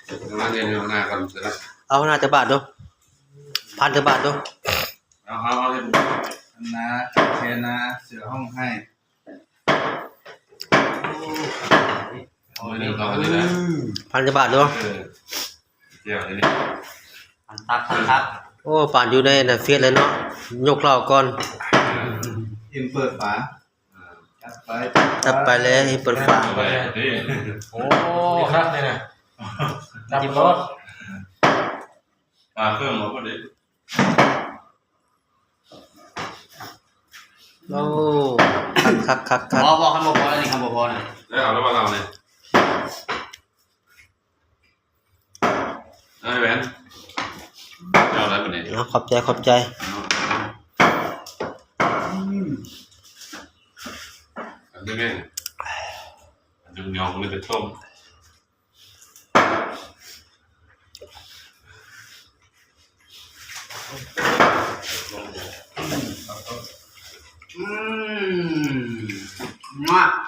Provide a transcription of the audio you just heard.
ເອົາໜ້າເດີ ເອົາໜ້າກ່ອນເດີ ເອົາໜ້າຈັກບາດດູ ພັນຈັກບາດດູ ເອົາ ເອົາ ເອົາ ອັນນາ ແຊນາ ເສືອຮ້ອງໄຫ້ ເອົາເດີ ເອົາເດີ ອືມ ພັນຈັກບາດດູ ເອີ ແຈ່ວເດນີ້ ພັນຕັກ ພັນຕັກ ໂອ້ ປານຢູ່ໃນອັນນັ້ນເຟດເລີຍເນາະ ຍົກເຫຼົ້າກ່ອນ ເອີ ເອັມເປີດຝາ ຈັດໄປ ຈັດໄປແລ້ວ ເຮັດເປີດຝາ ໂອ້ ຄັກເລີຍນະ ດັບໂລດ ປາເຄື່ອງບໍ່ພໍດີ ໂອ້ ຄັກໆໆໆ ບໍ່ ບໍ່ ຄັນບໍ່ພໍແລ້ວນີ້ ຄັນບໍ່ພໍນະ ໄດ້ເອົາແລ້ວວ່າເຮົານີ້ ເອົາແຫວນ ເຈົ້າໄດ້ປານນີ້ ເອົາ ຂອບໃຈ ຂອບໃຈ ເອົາ ອືມ ອັນນີ້ແມ່ນ ອັນຍອງໆ ນີ້ໄປຕົ້ມ ອືມ ງາມ